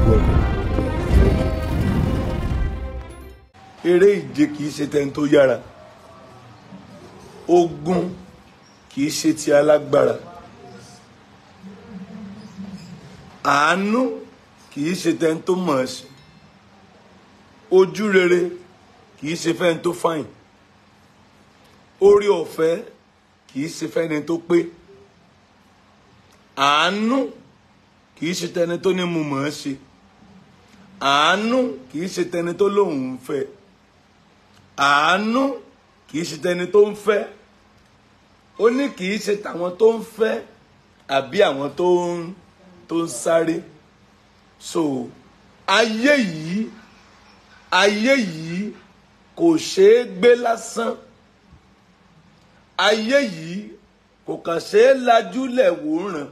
Welcome. Eré ìje kìí ṣe tẹni tó yára, ogun kìí ṣe ti alágbára, àánú kìí ṣe tẹni tó mọ̀ ọ́ sí, ojú rere kìí ṣe fẹ́ni tó fàyìn, orí ọ̀fẹ́ kìí ṣe fẹ́ni tó pé, àánú kìí ṣe tẹni tó ní mo mọ̀ ọ́ ṣe, àánú kìí ṣe tẹni tó lóun ń fẹ́, àánú kìí ṣe tẹni tó ń fẹ́, ó ní kìí ṣe tàwọn tó ń fẹ́ àbí àwọn tó ń sáré. So ayé yìí kò ṣeé gbé lásán, ayé yìí kò kàn ṣeé lajúlẹ̀ wòran.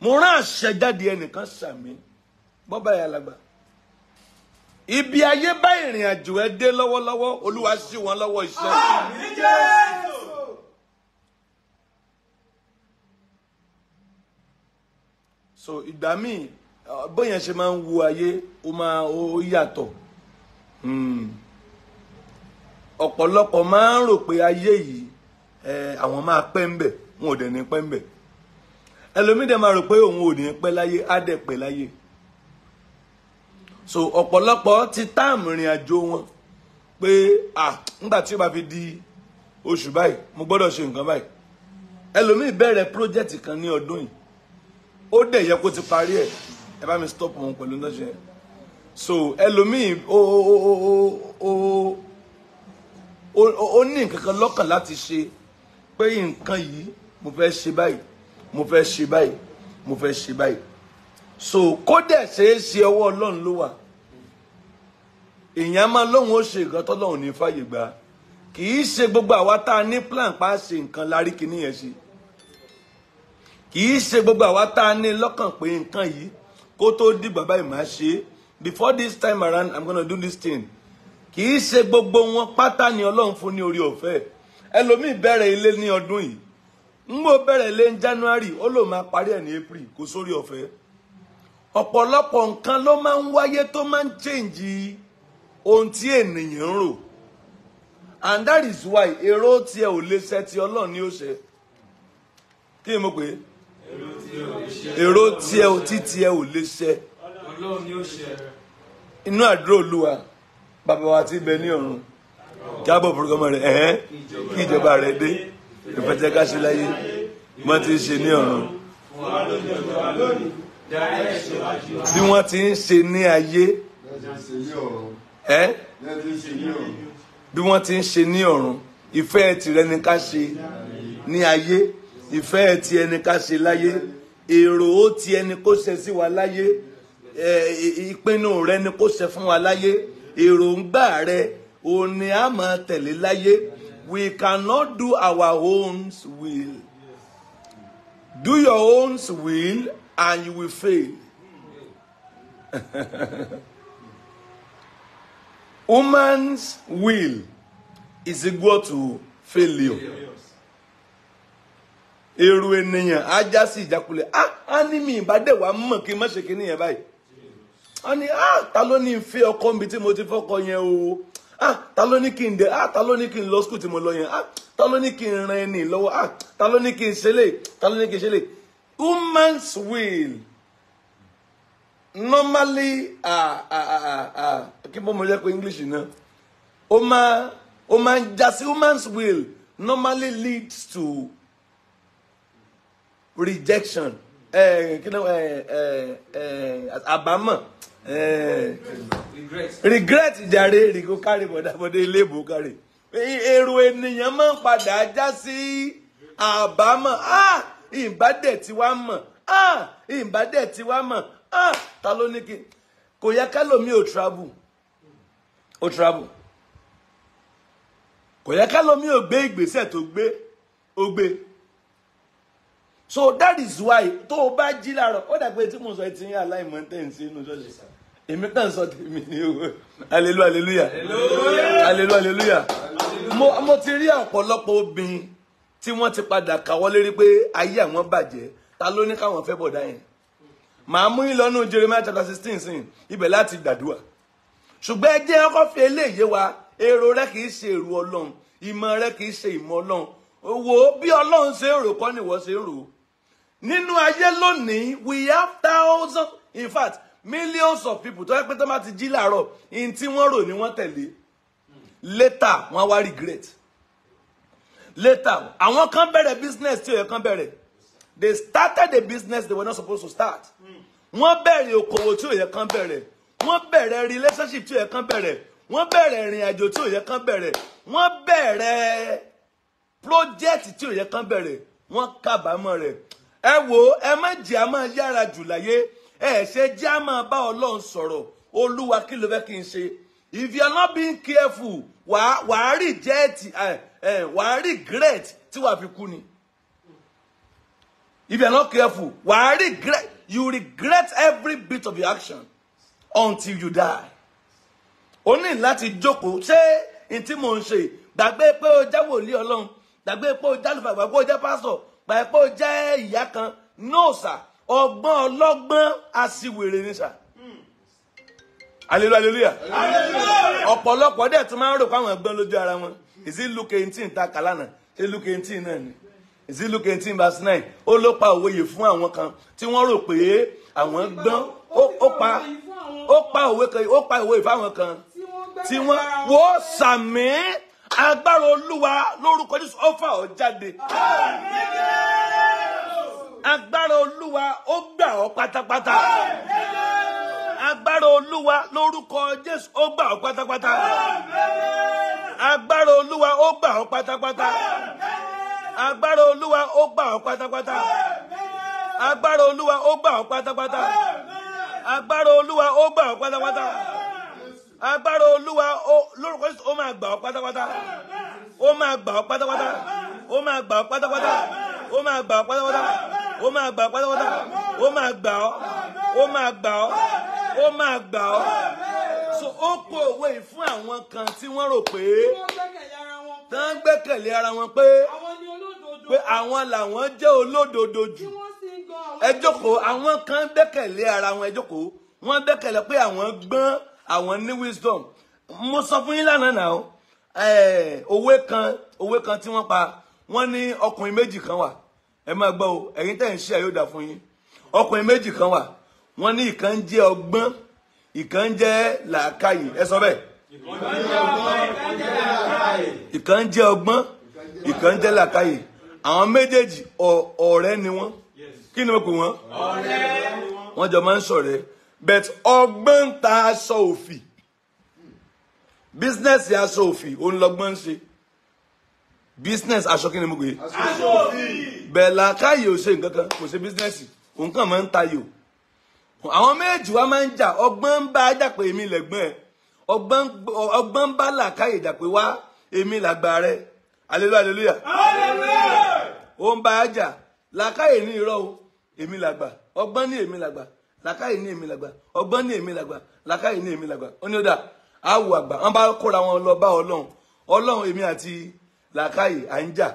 Mo rán àṣẹ jáde, ẹnìkan sàmì bọ́bá yà lágbà. Ibi ayé bá ìrìn àjò ẹ dé lọ́wọ́lọ́wọ́, Olúwa ṣí wọn lọ́wọ́ iṣẹ́. Àmín Jésù. So ìgbà míì bóyá ṣe máa ń wo ayé ó máa ó yàtọ̀. Ọ̀pọ̀lọpọ̀ máa ń rò pé ayé yìí àwọn máa pẹ́ ń bẹ̀, wọn ò dẹ̀ ní pẹ́ ń bẹ̀. Ẹlòmíì dẹ̀ máa rò pé òun ò ní pẹ́ láyé, á dẹ̀ pẹ́ láyé. So ọ̀pọ̀lọpọ̀ ti táàmù ìrìn àjò wọn pé nígbà tí ó bá fi di oṣù báyìí mo gbọ́dọ̀ ṣe nǹkan báyìí. Ẹlòmíì bẹ̀rẹ̀ project kan ní ọdún yìí, ó dẹ̀ yẹ kó ti parí ẹ̀, ẹ bá mi stop wọn pẹ̀lú náà ṣe. So ẹlòmíì ó ní nǹkan kan lọ́kàn láti ṣe pé nǹkan yìí mo fẹ́ ṣe báyìí, mo fẹ́ ṣe báyìí, mo fẹ́ ṣe báyìí. So kódẹ̀ ṣeé ṣe, ọwọ́ Ọlọ́run ló wà. Èèyàn máa lóhun ó ṣe nǹkan tọ́lọ́run ní fàyè gbà. Kì í ṣe gbogbo àwa tá a ní plan pa ṣe nǹkan lárí kìíní yẹn ṣe. Kì í ṣe gbogbo àwa tá a ní lọ́kàn pé nǹkan yìí kó tó di bàbá yìí máa ṣe. Before this time around, I'm gonna do this thing. Kì í ṣe gbogbo wọn pátá ni Ọlọ́run fún ní orí ọ̀fẹ́. Ẹlòmíì bẹ̀rẹ̀ ilé ní ọdún yìí, ń bò bẹ̀rẹ̀ ilé ní January, ó lò máa parí ẹ̀ ní April, kò sórí ọ̀fẹ́. Ọ̀pọ̀lọpọ̀ nǹkan ló máa ń wáyé tó máa ń change ohun tí ènìyàn ń rò. And that is why èrò tiẹ̀ ò lè ṣẹ ti Ọlọ́run ní ó ṣẹ. Kí ni mo pè é? Èrò tiẹ̀ ò tí tiẹ̀ ò lè ṣẹ. Inú àdúrà Olúwa, bàbá wa tí bẹ ní ọ̀run, jábọ̀ forúkọ rẹ̀, ẹ̀hẹ́n, kí ìjọba rẹ̀ dé, ìfẹ́ tẹ́ ká ṣe láyé, wọ́n ti ń ṣe ní ọ̀run. Bí wọ́n ti ń ṣe ní ayé, bí wọ́n ti ń ṣe ní ọ̀run, ìfẹ́ tìrẹ ni ká ṣe ní ayé, ìfẹ́ ti ẹni ká ṣe láyé, èrò ó ti ẹni kó ṣe sí wa láyé, ìpinnu rẹ ni kó ṣe fún wa láyé, èròǹgbà rẹ òun ni a máa tẹ̀lé láyé. We cannot do our own will. Do your own will and you will fail. Woman's will is equal to failure. Èrò ènìyàn á já sí ìjákulẹ̀. Á ní mi ìbádẹ́ wa mọ̀ kí n má ṣe kíní yẹn báyìí. Á ní ta ló ní fẹ́ ọkọ mi tí mo ti fọ́kọ yẹn o? Ta ló ní kí n dé? Ta ló ní kí n lọ skul tí mo lọ yẹn? Ta ló ní kí n ran ẹni lọ́wọ́? Ta ló ní kí n ṣe lè? Ta ló ní kí n ṣe lè? Woman's will normally kí bó mo jẹ́ pé English náà ó máa ń já sí. Woman's will normally leads to rejection, àbámọ̀, regret jàre, rìkó kárí bọ̀dàbọ̀dé ilé ìbò kárí. Èrò ènìyàn máa ń padà já sí àbámọ̀. Ìbádẹ̀ tí wàá mọ̀, ìbádẹ̀ tí wàá mọ̀, ta ló ní kí kò yẹ kẹ́lòmí ò travel, ó travel. Kò yẹ kẹ́lòmí ò gbé ìgbésẹ̀ tó gbé, ó gbé. So that is why tó o bá jí láàárọ̀, ó dà pé tí mo sọ ti ń aláìmọ̀ tẹ̀ ń sí inú ṣọ́ọ̀ṣì. Èmi kàn sọ tèmi ni o. Hallelujah, hallelujah. Hallelujah, hallelujah. Mo ti rí ọ̀pọ̀lọpọ̀ obìnrin tí wọ́n ti padà káwọ́ lérí pé ayé àwọn bàjẹ́. Ta ló ní káwọn fẹ́ bọ̀dá yẹn? Màá mú yín lọ́nù Jeremiah chapter 16 sìn ibẹ̀ láti gbàdúrà. Ṣùgbọ́n ẹ jẹ́ ọkọ̀ fi eléyé wa, èrò rẹ kì í ṣe èrò Ọlọ́run, ìmọ̀ rẹ kì í ṣe ìmọ̀ Ọlọ́run. Wo bí Ọlọ́run ṣe ń rò kọ́ ni ìwọ ṣe ń rò. Nínú ayé lónìí, we have thousands, in fact, millions of people tó yẹ pé tó bá ti jí láàárọ̀, ihun tí wọ́n rò ni wọ́n tẹ̀lé. Later, wọ́n wá regret. Later, àwọn kan bẹ̀rẹ̀ business tí ó yẹ kan bẹ̀rẹ̀. They started a business they were not supposed to start. Wọ́n bẹ̀rẹ̀ okòwò tí ó yẹ kan bẹ̀rẹ̀. Wọ́n bẹ̀rẹ̀ relationship tí ó yẹ kan bẹ̀rẹ̀. Wọ́n bẹ̀rẹ̀ ìrìn àjò tí ó yẹ kan bẹ̀rẹ̀. Wọ́n bẹ̀rẹ̀ project tí ó yẹ kan bẹ̀rẹ̀. Wọ́n kábàámọ̀ rẹ̀. Ẹ wo, ẹ má jẹ́ a máa yára jù láyé. Ẹ ṣe jẹ́ a máa bá Ọlọ́run sọ̀rọ̀. Olúwa, kí ló fẹ́ kí n ṣe? If you are not being careful, wàá reject, wàá regret tí wàá fi kú ni. If you are not careful, wàá regret, you regret every bit of your action until you die. O ní láti jókòó, ṣé n tí mò ń ṣe, gbàgbé pé o jẹ́ wòlíì Ọlọ́run, gbàgbé pé o jẹ́ àlùfáà, gbàgbé pé o jẹ́ pásítọ̀, gbàgbé pé o jẹ́ ìyá kan. No sir, ọgbọ́n ọlọ́gbọ́n aṣiwèrè ni sir. Hallelujah, hallelujah. Ọ̀pọ̀lọpọ̀ dẹ̀ tún máa ń rò pé àwọn ẹ̀gbọ́n lójú ara wọn. Is it Luke 18 ta kàlánà? Ṣé Luke 18 náà ni? Is it Luke 18 verse 9? Ó ló pa òwe yìí fún àwọn kan tí wọ́n rò pé àwọn gbọ́n. Ó pa òwe kan, ó pa òwe fáwọn kan tí wọ́n wò sàmì agbára Olúwa lórúkọ Jésù, ó fà ọ́ jáde. Agbára Olúwa ó gbà ọ́ pátápátá. Agbára Olúwa lórúkọ Jésù ó gbà ọ́ pátápátá. Agbára Olúwa ó gbà ọ́ pátápátá. Agbára Olúwa ó gbà ọ́ pátápátá. Agbára Olúwa ó gbà ọ́ pátápátá. Agbára Olúwa ó gbà ọ́ pátápátá. Agbára Olúwa lórúkọ Jésù ó máa gbà ọ́ pátápátá. Ó máa gbà ọ́ pátápátá. Ó máa gbà ọ́ pátápátá. Ó máa gbà ọ́ pátápátá. Ó máa gbà ọ́ pátápátá. Ó máa gbà ọ́. Ó máa gbà ọ́. Ó máa gbà ọ́. So ó kó òwe yìí fún àwọn kan tí wọ́n rò pé tán gbẹ́kẹ̀lé ara wọn pé àwọn làwọn jẹ́ olódodo jù. Ẹ jókòó, àwọn kan gbẹ́kẹ̀lé ara wọn, ẹ jókòó. Wọ́n gbẹ́kẹ̀lé pé àwọn gbọ́n, àwọn ní wisdom. Mo sọ fún yín lánàá náà, òwe kan tí wọ́n pa, wọ́n ní ọkùnrin méjì kan wà. Ẹ máa gbọ́ o, ẹ̀yin tẹ́ ń ṣe yóò dà fún yín. Ọkùnrin méjì kan wà, wọ́n ní ìkan jẹ́ ọgbọ́n, ìkan jẹ́ làákàyè. Ẹ sọ bẹ́ẹ̀. Ìkan jẹ́ ọgbọ́n, ìkan jẹ́ làákàyè. Àwọn méjèèjì ọ̀rẹ́ ni wọ́n. Kí ni mo pè wọ́n? Wọ́n jọ máa ń ṣọ̀rẹ́. But ọgbọ́n ń ta aṣọ òfì. Business aṣọ òfì, òun lọ́gbọ́n ń ṣe. Business aṣọ kí ni mo pè é? Aṣọ òfì. Bẹ́ẹ̀ làákàyè ò ṣe nǹkan kan, kò ṣe business, òun kàn máa ń tayò. Àwọn méjì wa máa ń jà, ọgbọ́n ń bá jà pé èmi lẹ̀gbọ́n ẹ̀. Ọgbọ́n ń bá làákàyè jà pé wá èmi làgbà rẹ̀. Hallelujah, hallelujah. Ó ń bá jà, làákàyè ní irọ́ o, èmi làgbà. Ọgbọ́n ní èmi làgbà, làákàyè ní èmi làgbà, ọgbọ́n ní èmi làgbà, làákàyè ní èmi làgbà. Ó ní ó dà, á wò àgbà, wọ́n bá kóra wọn lọ bá Ọlọ́run. Ọlọ́run, èmi àti làákàyè à ń jà.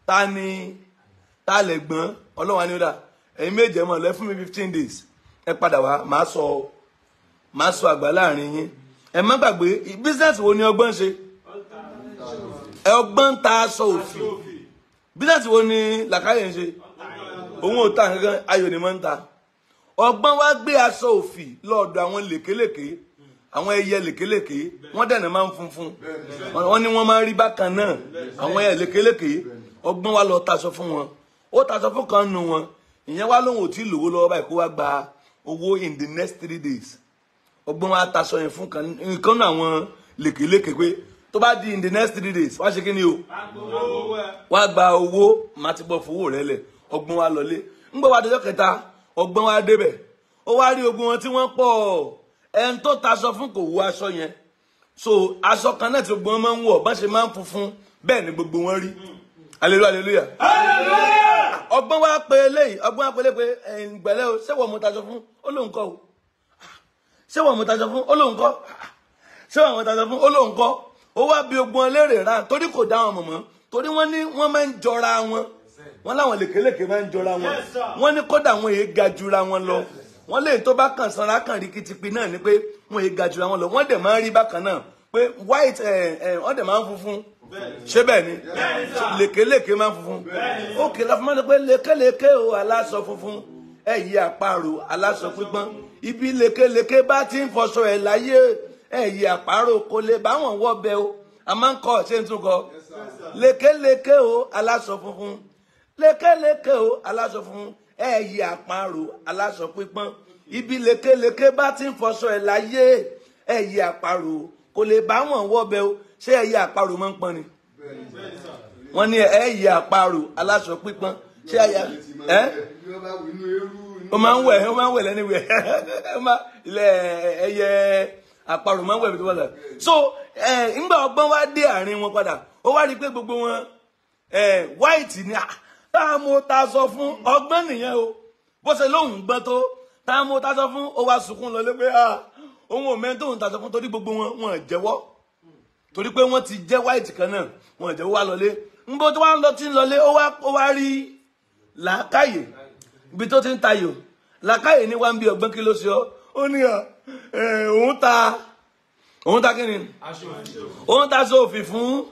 Ta ni ta lẹ̀gbọ́n? Ọlọ́run á ní ó dà, ẹ̀yin méje mọ̀ lẹ́ fún mi 15 days. Ẹ padà wá, màá sọ àgbà láàrin yín. Ẹ má gbàgbé, business wo ni ọgbọ́n ṣe? Ọgbọ́n ń ta aṣọ òfì. Business wo ni làákàyè ń ṣe? Òun ò ta nǹkan, ayò ni máa ń ta. Ọgbọ́n wá gbé aṣọ òfì lọ́dọ̀ àwọn lèkélèké, àwọn ẹyẹ lèkélèké, wọ́n dẹ̀nà máa ń funfun. Wọ́n ní wọ́n máa ń rí bákan náà, àwọn ẹyẹ lèkélèké. Ọgbọ́n wá lọ taṣọ fún wọn. Ó taṣọ fún kan nu wọn. Ìyẹn wá lóhùn ò tí lówó lọ́wọ́ báyìí kó wá gba owó in the next 3 days. Ọgbọ́n wá taṣọ yẹn fún kan náà àwọn lèkélèké pé tó bá di in the next 3 days, wá ṣe kí ni o? Wá gba owó, má ti bọ́ fowó rẹ lẹ̀. Ọgbọ́n wá lọlé. Ńgbọ́ wá dọjọ́ kẹta, ọgbọ́n wá débẹ̀. Ó wá rí ogun wọn tí wọ́n pọ̀. Ẹni tó taṣọ fún kò wọ aṣọ yẹn. So aṣọ kan náà tí gbogbo wọn máa ń wọ̀, bá ṣe máa ń funfun, bẹ́ẹ̀ ni gbogbo wọn rí. Hallelujah, hallelujah. Ọgbọ́n wá pe eléyìí, ọgbọ́n wá pe eléyìí pé ẹ̀yin gbẹ̀lẹ́ o, ṣé wọ́n mo taṣọ fún? Ó lóun kọ́ o. Ṣé wọ́n mo taṣọ fún? Ó lóun kọ́. Ṣé wọ́n mo taṣọ fún? Ó lóun kọ́. Ó wá bí ogun ọlẹ́rẹ̀ rà torí kò dá wọn mọ̀ mọ́. Torí wọ́n ní wọ́n máa ń jọra wọn. Wọ́n láwọn lèkélèké máa ń jọra wọn. Wọ́n ní kódà wọn èé ga jura wọn lọ. Wọ́n lè tó bá kàn sanra kàn rí kìtìpì náà ni pé wọ́n yé ga jura wọn lọ. Wọ́n dẹ̀ máa ń rí bákan náà pé white wọ́n dẹ̀ máa ń funfun. Ṣé bẹ́ẹ̀ ni? Lékelèké máa ń funfun. Òkè la fún mi pé lékelèké o aláṣọ funfun, ẹ̀yí àparò aláṣọ pípọ́n. Ibi lékelèké bá ti ń fọṣọ ẹ̀ láyé, ẹ̀yí àparò kò lè bá wọn wọ́ bẹ o. A máa ń kọ́ ṣé n tún kọ? Lékelèké o aláṣọ funfun, lékelèké o aláṣọ funfun, ẹ̀yí àparò aláṣọ pípọ́n. Ibi lékelèké bá ti ń fọṣọ ẹ̀ láyé, ẹ̀yí àparò kò lè bá wọn wọ́ bẹ o. Ṣé ẹyẹ àparò máa ń pọ́n ni? Wọ́n ní ẹyẹ àparò aláṣọ pípọ́n. Ṣé ẹyẹ ẹ ó máa ń wẹ̀, ó máa ń wẹ̀ lẹ́niwẹ̀. Ilẹ̀ ẹyẹ àparò máa ń wẹ̀ bí tó wà lọ. So ńgbà ọgbọ́n wá dé àárín wọn padà, ó wá rí i pé gbogbo wọn white ni. Tá a mo ta sọ fún ọgbọ́n nìyẹn o. Bó ṣe lóhùn gbọ́n tó, tá a mo ta sọ fún, ó wá sunkún lọ lé pé òun ò mẹ́ni tóun ta sọ fún, torí gbogbo wọn wọn jẹ́wọ́. Torí pé wọ́n ti jẹ́ white kan náà, wọ́n jẹ́ wá lọlé. Nbó tó wá ń lọ tí ń lọlé, ó wá rí làákàyè ibi tó ti ń tayò. Làákàyè ní wá ń bí ọgbọ́n kí ló ṣe ọ́. Ó ní òun ta kí ni? Òun ta sóòfì fún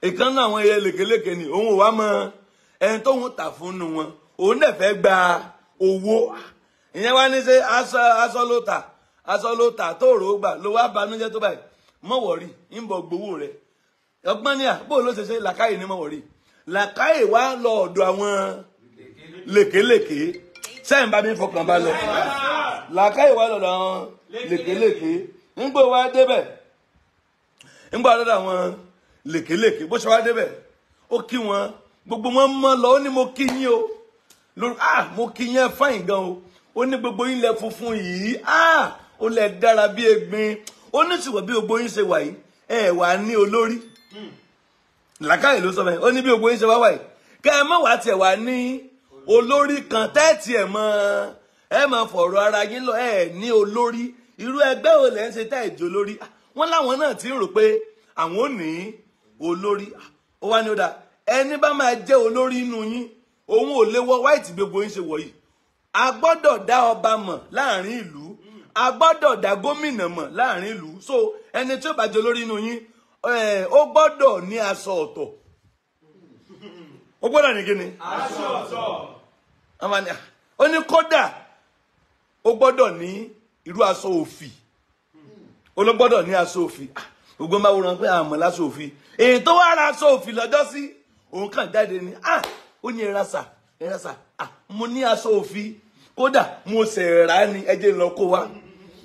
ìkan náà àwọn ẹyẹ lékelèké ni. Òun ò wá mọ ẹni tóun tà fún nu wọn. Òun dẹ̀ fẹ́ gba owó. Ìyẹn wá ní ṣe aṣọ ló tà, aṣọ ló tà tó rò ó gbà ló wá banújẹ́ tó báyìí. Mọ̀ wọ̀rí, ń bọ̀ gbowó rẹ̀. Ọgbọ́n ní à, bó ló ṣe ṣe làákàyè ní mọ̀ wọ̀rí. Làákàyè wá lọ ọ̀dọ̀ àwọn lékelèké. Sẹ́yìn bá mi fọkàn bá lọ. Làákàyè wá lọ́dọ̀ àwọn lékelèké. Ńgbò wá débẹ̀. Ńgbò wá lọ́dọ̀ àwọn lékelèké. Bó ṣe wá débẹ̀, ó kí wọn. Gbogbo wọn mọ́ lọ, ó ní mo kí yín o. Mo kí yín fáìn gan o. Ó ní gbogbo yín lẹ funfun yìí. Ó lẹ dára bí egbin. Ó ní ṣùgbọ́n bí gbogbo yín ṣe wà yìí, ẹ wà ní olórí. Làákàyè ló sọ bẹ́ẹ̀. Ó ní bí gbogbo yín ṣe wá wà yìí, kẹ́ ẹ mọ̀ wá tiẹ̀ wà ní olórí kan tẹ́ẹ̀tì ẹ̀ mọ́ ẹ mọ̀ fọ̀rọ̀ ara yín lọ. Ẹ ní olórí. Irú ẹgbẹ́ wo lẹ́ ń ṣe tẹ́ ẹ̀ jẹ́ olórí? Wọ́n láwọn náà ti ń rò pé àwọn ò ní olórí. Ó wá ní ó dáa, ẹni bá máa jẹ́ olórí inú yín, òun ò lè wọ white gbogbo yín ṣe wọ̀ yìí. A gbọ́dọ̀ dá ọba mọ̀ láàrin ìlú, a gbọ́dọ̀ dá gómìnà mọ̀ láàrin ìlú. So ẹni tí ó bá jẹ́ olórí inú yín, ó gbọ́dọ̀ ní aṣọ ọ̀tọ̀. Ó gbọ́dọ̀ ní kíni? Aṣọ ọ̀tọ̀. Ó ní kódà ó gbọ́dọ̀ ní irú aṣọ òfì. Ó ló gbọ́dọ̀ ní aṣọ òfì. Gbogbo máa wòran pé àmọ́ láṣọ òfì. Èyí tó wá ra aṣọ òfì lọ́jọ́ sí, òun kàn jáde ni. Ó ní ẹ̀rásà, ẹ̀rásà. Mo ní aṣọ òfì. Kódà mo ṣẹ̀ rà ni, ẹ jẹ́ lọ kó wa.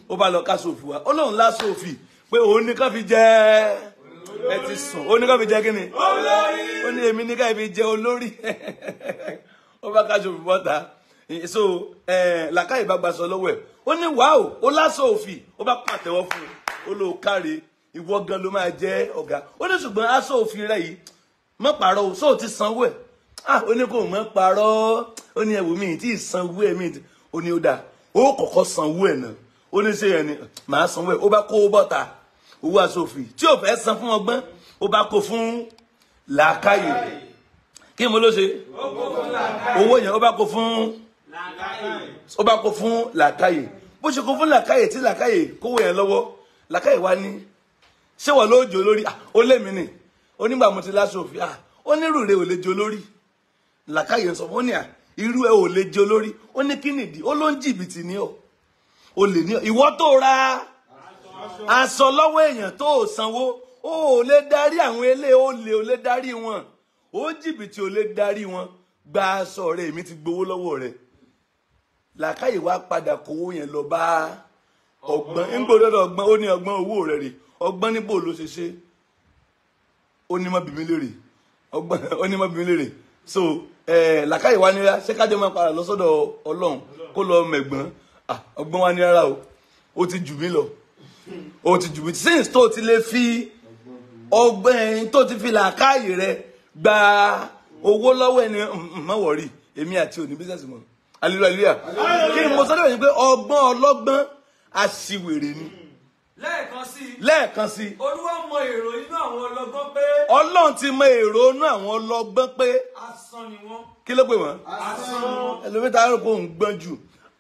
Ó bá lọ káṣọ òfì wa. Ó lóun láṣọ òfì pé òun ní ká fi jẹ ẹ ti sùn. Ó ní ká fi jẹ kí ni? Olórí. Ó ní èmi ní ká fi jẹ olórí. Ó bá káṣọ òfì bọ́ta. So làákàyè bá gbaṣọ lọ́wọ́ ẹ̀. Ó ní wàá o, ó láṣọ òfì. Ó bá pàtẹ́wọ́ fún un. Ó lóo káre, ìwọ gan ló máa jẹ́ ọ̀gá. Ó ní ṣùgbọ́n aṣọ òfì rẹ̀ yìí, mọ́ pààrọ̀ o, sóò ti sanwó ẹ̀. Ó ní kò mọ́ pààrọ̀. Ó ní ẹ̀wù mi tí ì sanwó ẹ̀ mi. Ó ní ó dáa, ó kọ́kọ́ sanwó ẹ̀ náà. Ó ní ṣe yẹn ni màá sanwó ẹ̀. Ó bá kó bọ́ta owó aṣọ òfì tí ò fẹ́ san fún ọgbọ́n, ó bá kó fún làákàyè. Kí mo ló ṣe? Owó yẹn ó bá kó fún, ó bá kó fún làákàyè. Bó ṣe kó fún làákàyè tí làákàyè kówó yẹn lọ́wọ́, làákàyè wá ní ṣé wọ́n ló jò lórí? Ó lé mi nì. Ó nígbà mo ti láṣọ òfì. Ó ní irú rẹ̀ ò lè jò lórí. Làákàyè ń sọ fún ní à, irú ẹ ò lè jò lórí. Ó ní kí nìdí? Ó ló ń jìbìtì ní ọ. Ó lè ní ìwọ tó ra aṣọ lọ́wọ́ èèyàn tó sanwó, ó lè darí àwọn ilé, ó lè darí wọn. Ó jìbìtì, ó lè darí wọn. Gba aṣọ rẹ̀, èmi ti gbowó lọ́wọ́ rẹ̀. Làákàyè wá padà kówó yẹn lọ bá ọgbọ́n. Ń gbọ́dọ̀ ọgbọ́n, ó ní ọgbọ́n owó rẹ̀ rè. Ọgbọ́n níbo ló ṣe ṣe? Ó ní má bi mí léèrè. Ọgbọ́n ó ní má bi mí léèrè. So làákàyè wá ní rárá, ṣé kájọ máa padà lọ sọ́dọ̀ Ọlọ́run kó lọ mẹ̀gbọ́n? Ọgbọ́n wá ní rárá o, ó ti jù mí lọ. Ó ti jù mí. Since tó ti lè fi ọgbọ́n tó ti fi làákàyè rẹ gba owó lọ́wọ́ ẹni, má wọ̀rí, èmi àti òní business mọ́. Hallelujah. Kí ni mo sọ lóye pé ọgbọ́n ọlọ́gbọ́n aṣiwèrè ni. Lẹ́ẹ̀kan sí. Olúwa mọ èrò inú àwọn ọlọ́gbọ́n pé. Ọlọ́run ti mọ èrò inú àwọn ọlọ́gbọ́n pé. Asán ni wọ́n. Kí ló pè wọ́n? Asán. Ẹlòmíta rò pé òun gbọ́n jù.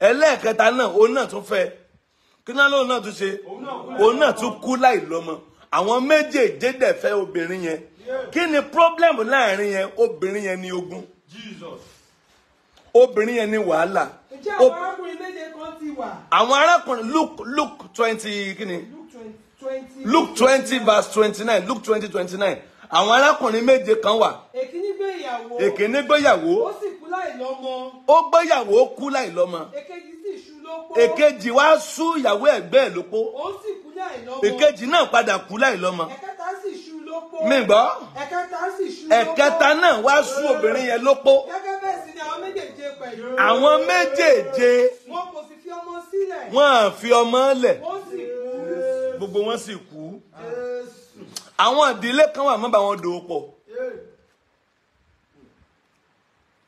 Ẹlẹ́ẹ̀kẹta náà òun náà tún fẹ́. Kí náà lóun náà tún ṣe? Òun náà tún kú láì lọ́mọ. Àwọn méjèèjì dẹ̀ fẹ́ obìnrin yẹn. Kí ni problem láàrin yẹn? Obìnrin yẹn ni ogun. Obìnrin yẹn ni wàhálà. Ǹjẹ́ àwọn arákùnrin méje kan ti wà? Àwọn arákùnrin Luke 20 kí ni? Luke 20 verse 29. Luke 20:29. Àwọn arákùnrin méje kan wà. Èkíní gbé ìyàwó. Èkíní gbéyàwó. Ó sì kú láì lọ́mọ. Ó gbéyàwó, ó kú láì lọ́mọ. Èkejì sì ṣú lópó. Èkejì wá sú ìyàwó ẹ̀gbẹ́ ẹ̀ lópó. Ó sì kú láì lọ́mọ. Èkejì náà padà kú láì lọ́mọ. Ẹ̀kẹta sì ṣú lópó. Mi gbọ́. Ẹ̀kẹta sì ṣú lópó. Ẹ̀kẹta náà wá sú obìnrin yẹn lópó. Gẹ́gẹ́ bẹ́ẹ̀ sì ni àwọn méjèèje pẹ̀lú. Àwọn méjèèje. Wọn kò sì fi ọmọ sílẹ̀. Wọ́n á fi ọmọ lẹ̀. Ó sì kú. Gbogbo wọn sì kú. Àwọn ìdílé kan wà mọ́ bá wọn dòwò pọ̀.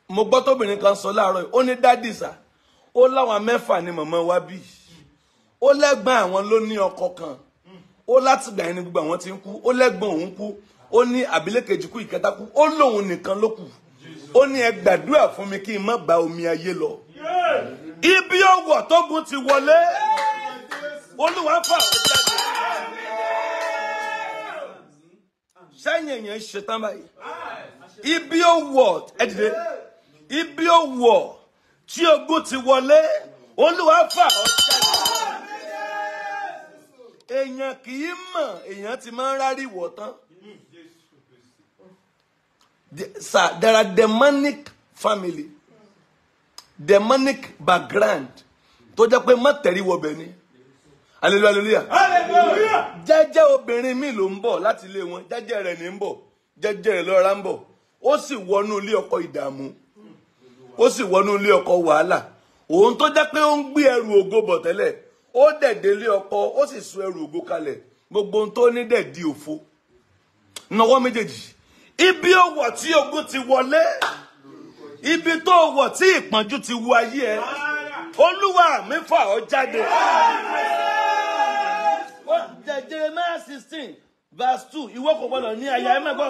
Mo gbọ́ tóbìnrin kan sọ láàárọ̀ yìí, ó ní dádì sà, ó láwọn mẹ́fà ni màmá wa bí. Ó lẹ́gbọ́n àwọn ló ní ọkọ kan. Ó látìgbà yẹn ni gbogbo àwọn ti ń kú. Ó lẹ́gbọ́n òun kú. Ó ní àbílẹ̀kejì kú, ìkẹta kú. Ó lóun nìkan ló kù. Ó ní ẹ gbàdúrà fún mi kí n má bá omi ayé lọ. Ibi ọwọ́ tógun ti wọlé. Olúwa fà ó jáde. Sẹ́yìn èèyàn ṣetán báyìí. Ibi ó wọ̀ ẹ dìde. Ibi ó wọ̀ tí ogun ti wọlé. Olúwa fà ó jáde. Èèyàn kì í mọ̀, èèyàn ti máa ń rárí wọ̀ tán. Sir, there are demonic family, demonic background tó jẹ́ pé má tẹ̀rí wọbẹ̀ ni. Hallelujah, hallelujah. Hallelujah. Jẹ́jẹ́ obìnrin mi ló ń bọ̀ láti ilé wọn, jẹ́jẹ́ rẹ̀ ní ń bọ̀, jẹ́jẹ́ rẹ̀ lọ́ra ń bọ̀. Ó sì wọnú ilé ọkọ ìdààmú, ó sì wọnú ilé ọkọ wàhálà. Òun tó jẹ́ pé ó ń gbé ẹrù ògo bọ̀ tẹ́lẹ̀, ó dẹ̀ délé ọkọ, ó sì sọ ẹrù ògo kalẹ̀. Gbogbo ohun tó ní dẹ̀ di òfo. Nawọ́ méjèèjì. Ibi ó wọ̀ tí ogun ti wọlé, ibi tó wọ̀ tí ìpọ́njú ti wọ ayé ẹ, Olúwa mi fà ọ́ jáde. Jeremiah 16 verse 2. Ìwọ kò gbọdọ̀ ní aya, ẹ má gbọ́.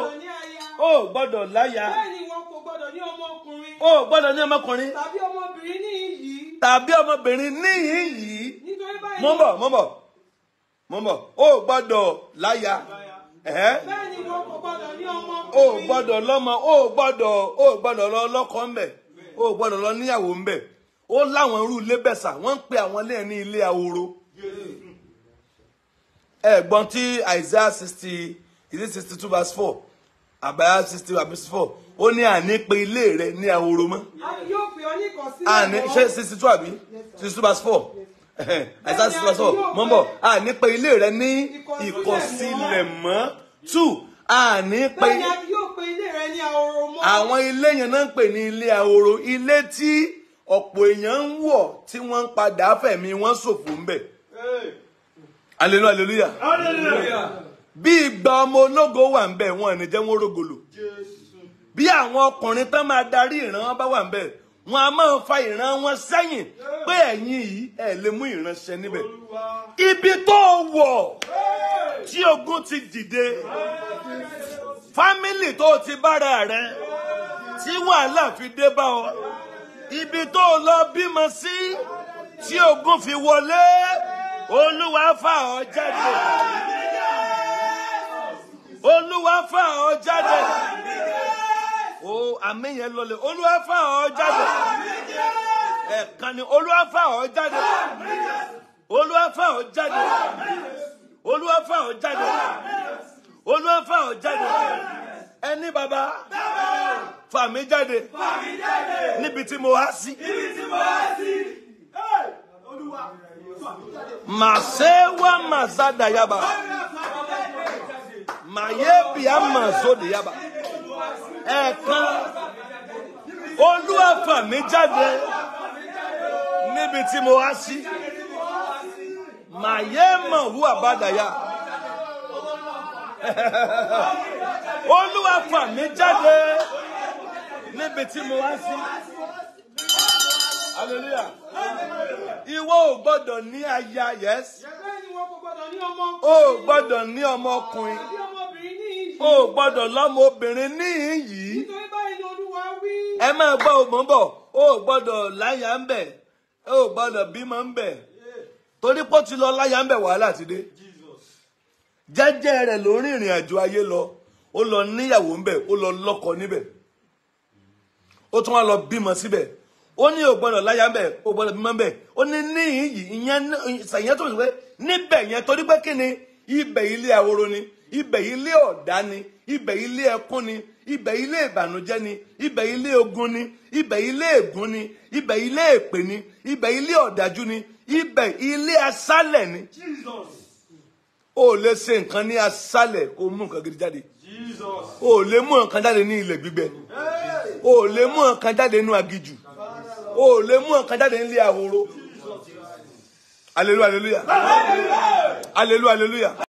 O gbọdọ̀ láya. Bẹ́ẹ̀ ni ìwọ kò gbọdọ̀ ní ọmọkùnrin. O gbọdọ̀ ní ọmọkùnrin. Tàbí ọmọbìnrin ní ìyí. Tàbí ọmọbìnrin ní ìyí. Nítorí báyìí. Mo ń bọ̀, mo ń bọ̀, mo ń bọ̀. O gbọdọ̀ láya. Bẹ́ẹ̀ ni ìwọ kò gbọdọ̀ ní ọmọkùnrin. O gbọdọ̀ lọ́mọ, o gbọdọ̀ lọ lọ́kọ ńbẹ̀. O gbọdọ̀ lọ níyàwó ńbẹ̀. Ó láwọn irú ilé bẹ̀sà, wọ́n ń pe àwọn ilé ní ilé ahoro. Ẹ̀gbọ́n tí Isaiah 60, is it 62 verse 4? Àbáyá 60 àbí 64. Ó ní àní pé ilé rẹ ní ahoro mọ́. A yóò pè ọ́ ní ìkọ̀sílẹ̀ Àní ṣé 62 àbí? 62 verse 4. Isaiah 62 verse 4. Mọ́ bọ̀, àní pé ilé rẹ ní ìkọ̀sílẹ̀ mọ́. 2. Àní pé. Bẹ́ẹ̀ni a yóò pè ilé rẹ ní ahoro mọ́. Àwọn ilé yẹn náà ń pè ní ilé ahoro. Ilé tí ọ̀pọ̀ èèyàn ń wọ̀ tí wọ́n ń padà fẹ̀mí wọ́n ṣòfò ń bẹ̀. Hallelujah, hallelujah. Hallelujah. Bí ìgbà ọmọ ológo wà ń bẹ̀, wọn ò ní jẹ́ wọ́n rógolo. Bí àwọn ọkùnrin tán máa darí ìran wọn bá wà ń bẹ̀, wọn a máa fa ìran wọn sẹ́yìn pé ẹ̀yin yìí ẹ̀ lè mú ìran ṣẹ níbẹ̀. Ibi tó wọ̀ tí ogun ti dìde, fámìlì tó ti bára rẹ tí wàhálà fi dé bá ọ, ibi tó lọ bímọ sí tí ogun fi wọlé, Olúwa fà ọ́ jáde. Olúwa fà ọ́ jáde. O àmì yẹn lọlẹ̀. Olúwa fà ọ́ jáde. Ẹ̀kan ni Olúwa fà ọ́ jáde. Olúwa fà ọ́ jáde. Olúwa fà ọ́ jáde. Olúwa fà ọ́ jáde. Ẹni bàbá fà mí jáde níbi tí mo há sí. Màṣẹ́wá màṣádàyàbà. Màyé bíá màṣódìyàbà. Ẹ̀kan Olúwa fà mí jáde níbi tí mo há sí. Màyé mọ̀hú àbádàyà. Olúwa fà mí jáde níbi tí mo há sí. Hallelujah. Ìwọ ò gbọ́dọ̀ ní aya, yes. O ò gbọ́dọ̀ ní ọmọkùnrin. O ò gbọ́dọ̀ lọ́mọ obìnrin níhìn yìí. Ẹ máa gbọ́ òmò bọ̀. O ò gbọ́dọ̀ láya ń bẹ̀. Ẹ ò gbọ́dọ̀ bímọ ń bẹ̀. Torí pé ó ti lọ láya ń bẹ̀, wàhálà ti dé. Jẹ́jẹ́ rẹ̀ ló rìn ìrìn àjò ayé lọ. Ó lọ níyàwó ń bẹ̀, ó lọ lọ́kọ níbẹ̀. Ó tún wá lọ bímọ síbẹ̀. Ó ní ò gbọ́dọ̀ láya ń bẹ̀, ó gbọ́dọ̀ bímọ ń bẹ̀. Ó ní níhìn yìí, ìyẹn tó ń sọ pé níbẹ̀ yẹn, torí pé kí ni? Ibẹ̀ ilé ahoro ni, ibẹ̀ ilé ọ̀dá ni, ibẹ̀ ilé ẹkún ni, ibẹ̀ ilé ìbànújẹ́ ni, ibẹ̀ ilé ogun ni, ibẹ̀ ilé ègún ni, ibẹ̀ ilé èpè ni, ibẹ̀ ilé ọ̀dájú ni, ibẹ̀ ilé aṣálẹ̀ ni. O lè ṣe nǹkan ní aṣálẹ̀ kó mú nǹkan gidi jáde. O lè mú nǹkan jáde ní ilẹ̀ gbígbẹ. O lè mú nǹkan jáde nínú aginjù. O lè mú nǹkan jáde nílé ahoro. Hallelujah, hallelujah. Hallelujah, hallelujah.